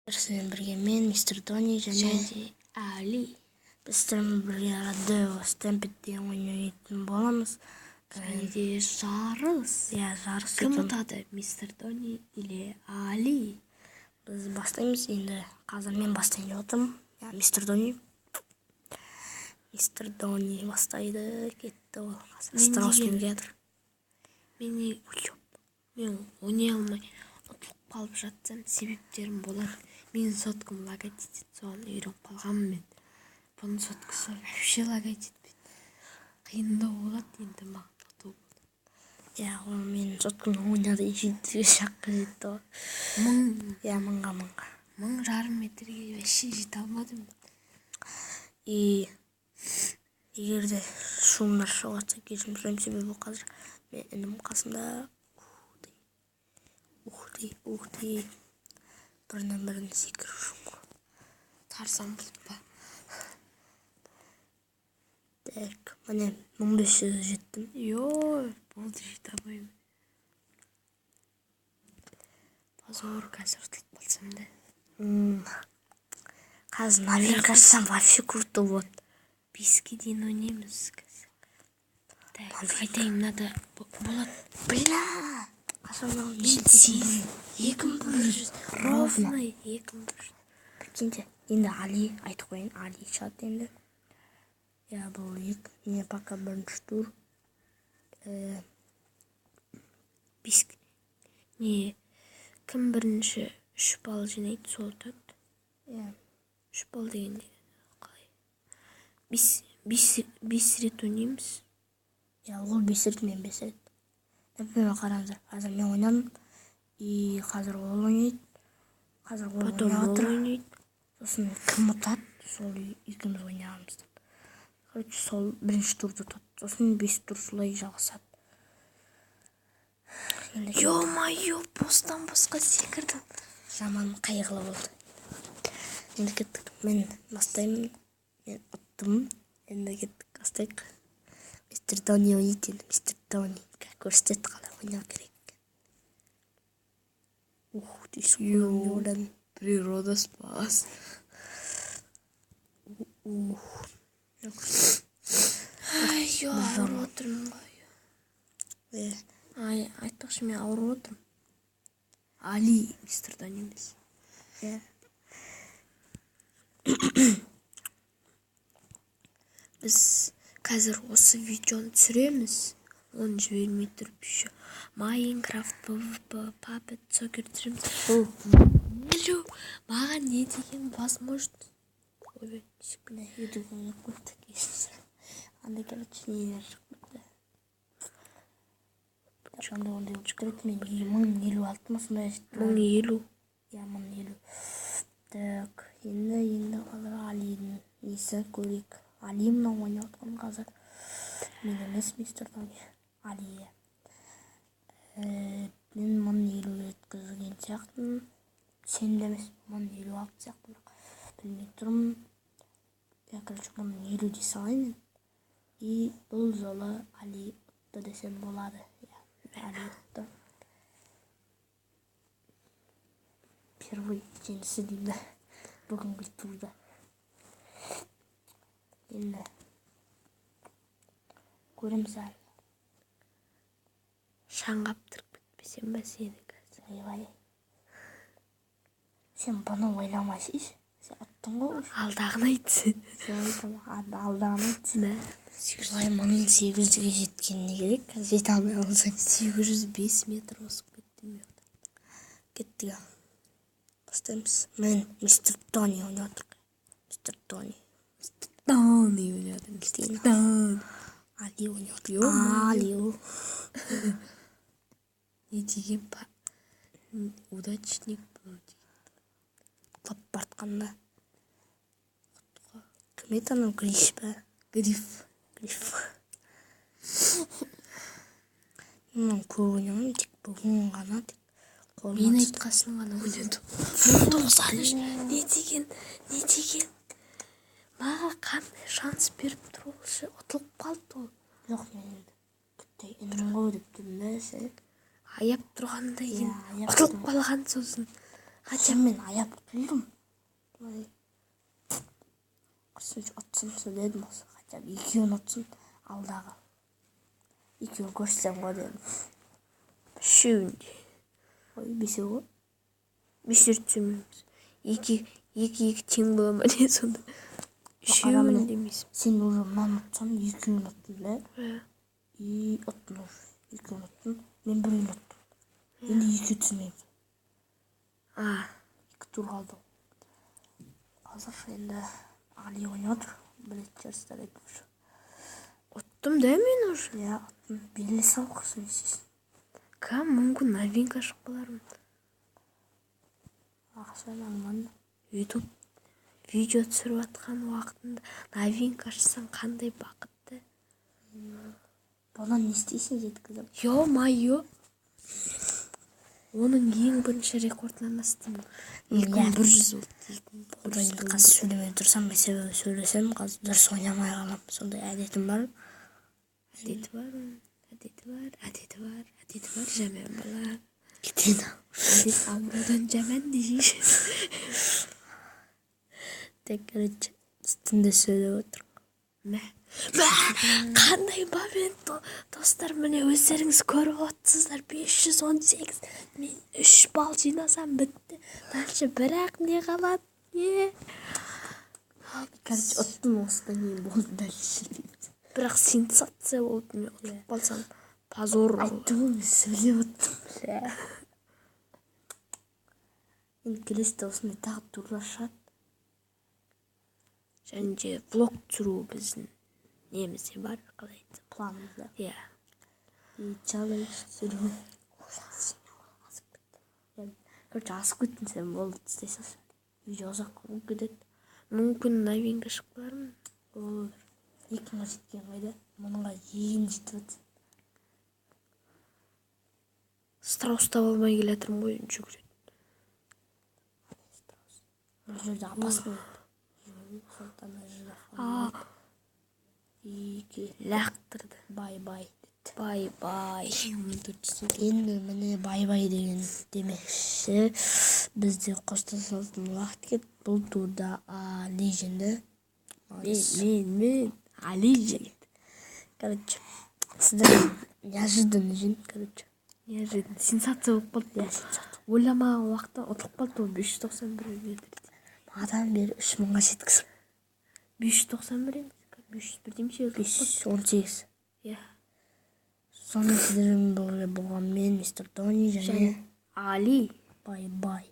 Сіздермен бірге мен, мистер Тони және Али. Біз сіздермен бірге Rodeo Stampede деген ойын ойнайтын боламыз. Және де жарыс. Иә, жарыс. Кім екен. ұтады, мистер Тони или Али? Біз бастаймыз енді. Қазір мен бастайын деп отырмын. Иә, мистер Тони. Мистер Тони бастайды. Кетті ол. Қазір Мен страуспен деген- келатыр. Мен ойнай алмай ұтылып қалып жатсам, себептерім болады. Менің соткам лагать етеді, соған үйреніп қалғанмын мен. Бұның соткасы вообще лагать етпейді. Қиындау болады енді маған ұту. Иә, ол менің соткам ойнады, жетіге жаққа жетті ғой. Мың Иә, мыңға, мыңға. 1500 метрге вообще жете алмадым мен. И егер де шумдар шығып жатса, кешірім сұраймын, себебі қазір мен інім қасымда. Ух ты, ух ты, бірінен бірін секіріп жүрмін ғой. Тарзан болып па? Так, міне, 1500 жеттім. Йой, болды, жете алмаймын. Позор, қазір ұтылып қалсам да. Қазір новинка ашсам, вообще круто болады. 5-ке дейін ойнаймыз қазір. Так, айтайын, мынада болады. Бля, қашан мынау Мен неше? 8, 2100, ровно 2100. Прикиньте, енді Али айтып қояйын, Али шығады енді. Иә, бұл екі, не, пока бірінші тур. Бес, не, кім бірінші 3 балл жинайды, сол ұтады. Иә. 3 балл дегенде қалай? Бес рет ойнаймыз. Иә, ол 5 рет, мен 5 рет. Например, қараңыздар, қазір мен ойнадым, и қазір ол ойнайды. Қазір ол Потом ойнап ол жатыр. ойнайды. Сосын кім ұтады, сол екеуміз ойнағанбыз. Короче, сол бірінші турды ұтады. Сосын 5 тур солай жалғасады. Енді Ё-моё, бостан босқа секірдім. Жаман қайғылы болды. Енді кеттік. Мен бастаймын. Мен ұттым. Енді кеттік, бастайық. Мистер Тони ойнайды енді. Мистер Тони көрсетеді қалай ойнау керек. Ух ты, Йо. ойладым. Природа спас. Ух. Ай, ё, ауырып отырмын ғой. Е, Ай, айтпақшы, мен ауырып отырмын. Али, мистер Тони емес. Е. Біз қазір осы видеоны түсіреміз. Оны жібермей тұрып еще Майнкрафт, PvP, Puppet, Soccer түсіреміз. 1050, маған не деген возможность. Ойбай, Міне, ютуб ойнап қойды, кешірім сұраймын. Андай, короче, нелер шығып кетті. Андай ондай болып кетті. Мен 1056 ма, сондай жеттім. 1050. Иә, 1050. Так, енді қазір Алидің несі көрейік. Али мынау ойнап жатқан қазір. Мен емес, мистер Тони. Али, иә. Мен 1050 жеткізген сияқтымын. Сен де емес, 1056 сияқты, бірақ білмей тұрмын. Я, короче, 1050 дей салайын енді. И бұл жолы Али ұтты десем болады. Иә, Али ұтты. Первый жеңісі деймін да бүгінгі турда. Енді көреміз әлі. Шаң қаптырып кетпесем ба сені қазір. Ойбай. Сен бұны ойламайсың. Сен ұттың ғой уже. Алдағын айт сен. Сен айтамын, алдағын айт. Мә, Былай 1800-ге жеткен не керек? Қазір жете алмай қалсаң. 805 метр озып кеттім мен. Кеттік ал. Бастаймыз. Мен мистер Тони ойнап отырмын. Мистер Тони. Тони ойнады, мистер Тони. Али ойнап отыр. Ё-моё. Али. Не деген удачник бұл деген. Құлап бартқанда. Кім еді анау, Гриш па? Гриф. Гриф. Мен көп ойнамаймын, тек бүгін ғана тек қолыма Мен түсті. айтқасын ғана ойнадым. 1093, не деген, не деген. Маған қандай шанс беріп тұр ол ше, ұтылып қалды ол. Жоқ, мен енді күтті інім ғой деп тұрмын да ше. Аяп тұрғанда Иә, кейін аяп ұтылып тұрған. қалған сосын. Хотя мен аяп ұтылдым. Былай құрсын, ұтсыншы дедім осы. Хотя бы екеуін ұтсын, алдағы. Екеуін көрсетсем ғой дедім. Үшеуінде. Ой, бесеу ғой. Бес рет түсірмейміз. Екі, екі, екі тең бола ма, не сонда? Қара, міне. Үшеуін демейсің. Сен уже мынаны ұтсаң, екеуін ұттың да. Иә. И ұттың уже. Екеуін ұттың. Мен біреуін ұттым. Енді екеу түсірмейміз. А, 2 тур қалды. Қазір енді Али ойнап отыр. Білетін шығарсыздар айтпақшы. Ұттым да мен уже. Иә, ұттың. Беріле сал, құрсын, не істейсің. Кім, мүмкін, новинка шығып қалармын. Ақша нормально. Ютуб видео түсіріп жатқан уақытында новинка шықсаң, қандай бақытты. Бұны не істейсің жеткізіп? Ё-моё. Оның ең бірінші рекордынан астым. 2100 болды. Одан кейін қазір сөйлемей тұрсам, мен, себебі сөйлесем, қазір дұрыс ойнамай қаламын. Сондай әдетім бар. Әдеті бар, оның. Әдеті бар, әдеті бар, әдеті бар, жаман бала. Кетеді. Әдет аурудан жаман десейші. Так, короче, біз түнде сөйлеп отырмық. Мә. Мә, қандай момент, достар, міне, өздеріңіз көріп отырсыздар, 518. Мен 3 балл жинасам, бітті. Дальше бірақ не қалады? Не? Короче, ұттым, осыдан кейін болды, дальше. Бірақ сенсация болды, мен ұтылып қалсам. Позор болды. Айттым ғой, мен сөйлеп отырмын. Енді келесіде осындай тағы турлар шығады. Және де влог түсіру біздің немізде бар, қалай айтсам. Планымызда. Иә. И челлендж түсіру. Асып кетті. Короче, асып кеттің сен, болды, істей салшы. Видео ұзақ болып кетеді. Мүмкін, новинка шығып қалармын. Ол 2000-ға жеткен қайда? 1000-ға енді жетіп жатсың. Страус таба алмай келе жатырмын ғой, жүгіреді. Бұл жерде опасный. Сондықтан мына жерде А, екі лақтырды. Бай бай деді. Бай бай. 1400. Енді міне, бай бай деген демекші, бізде қоштасатын уақыт келді. Бұл турда Али жеңді. Мен, мен, мен. Али жеңді. Короче, сіздер неожиданно жеңді, короче. Неожиданно. Сенсация болып қалды. Иә, сенсация. Ойламаған уақытта ұтылып қалды ол 591 метр. Мадан бері 3000-ға жеткізіп. 591 емес. 500 бірдемеше ұтылып Бес қалды. жүз он сегіз. Иә. Сонымен, сіздермен бірге болған мен, мистер Тони және Али. Бай бай.